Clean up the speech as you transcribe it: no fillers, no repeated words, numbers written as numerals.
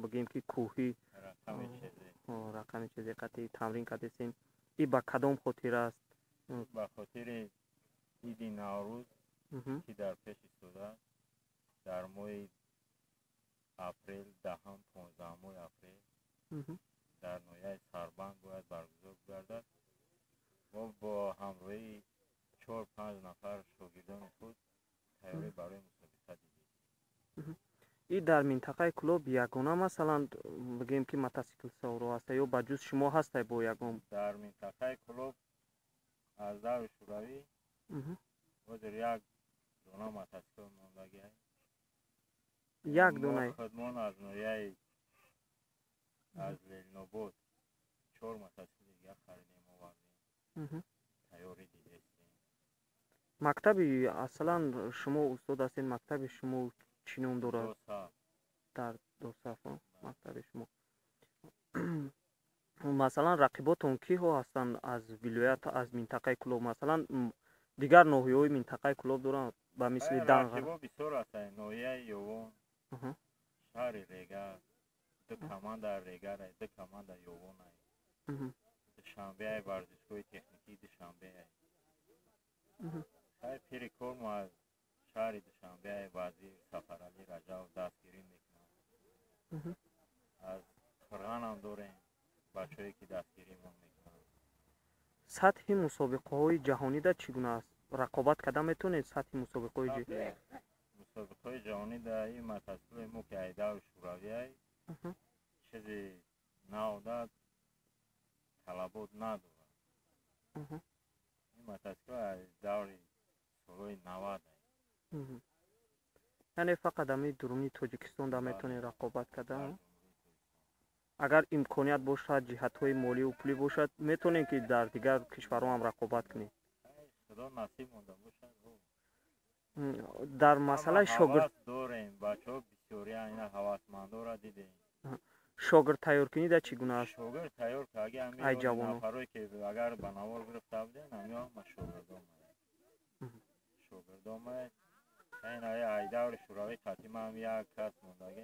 бигем ки кӯҳӣ, рақами чизе қати тамрин кардесем. И ба кадом хотир аст? Ба хотири иди Наврӯз, ки дар пеш истодааст, дар моҳи апрел, 10-ум, 15-уми апрел дар ноҳияи Сарбанд бояд баргузор гардад. Мо бо ҳамроҳии 4-5 нафар шогирдони худ тайёрӣ барои мусобиқа дидем. И дар минтақаи Кӯлоб ягона, масалан, бигем ки мотосиклсаворо ҳаста ё ба ҷуз шумо ҳастай бо ягон? Дар минтақаи Кӯлоб аз даври шӯравӣ ҳозир як дона мотосикл мондагиай. Як дона? Худмон аз ноҳияи, аз Ленинобод чор мотосикли дигар харидем, овардем, тайёрӣ дидестем. Мактаби, асалан, шумо устод ҳастед, мактаби шумо чӣ ном дорад? Дар Досаф мактаби шумо. Масалан, рақиботон киҳо ҳастанд аз вилоят, аз минтақаи Кӯлоб? Масалан, дигар ноҳияҳои минтақаи Кӯлоб доранд, ба мисли Данға? Рақибо бисёр ҳастанд: ноҳияи Ёвон, шаҳри Регар, ду команда Регар, ду команда Ёвон, Душанбеай, варзишгоҳи техникии Душанбеай. Хай, пири кормо аз шаҳри Душанбеай, вазир Сафаралӣ Раҷабов дастгирӣ мекунад. Аз Қурғанам дорем бачаҳое, ки дастгиримон мекунанд. Сатҳи мусобиқаҳои ҷаҳонида чӣ гуна аст? Рақобат карда метавонед сатҳи мусобиқаҳои? Мусобиқаҳои ҷаҳонӣ дар ин мотосиклои мо, ки ай даври шӯравиай, чизи навда талабот надорад. Ин мотосикл аз даври солҳои 90. Яъне фақат ами дуруни Тоҷикистон да метавонед рақобат карда? Агар имконият бошад, ҷиҳатҳои моливу пулӣ бошад, метавонем ки дар дигар кишварҳо ҳам рақобат кунем? Худо насиб монда бошад. Дар масъалаи шогирд дорем, бачаҳо бисёрия, ина ҳавасмандора дидем. Шогирд тайёркунида чӣ гуна аст? Шогирд тайёр кардаги. Ай ҷавоно. Нафарое ки агар ба навор гирифта будем, ҳамиҳо ҳама шогирдомай. Ин ай даври шӯравӣ қатима ҳам як кас мондаги.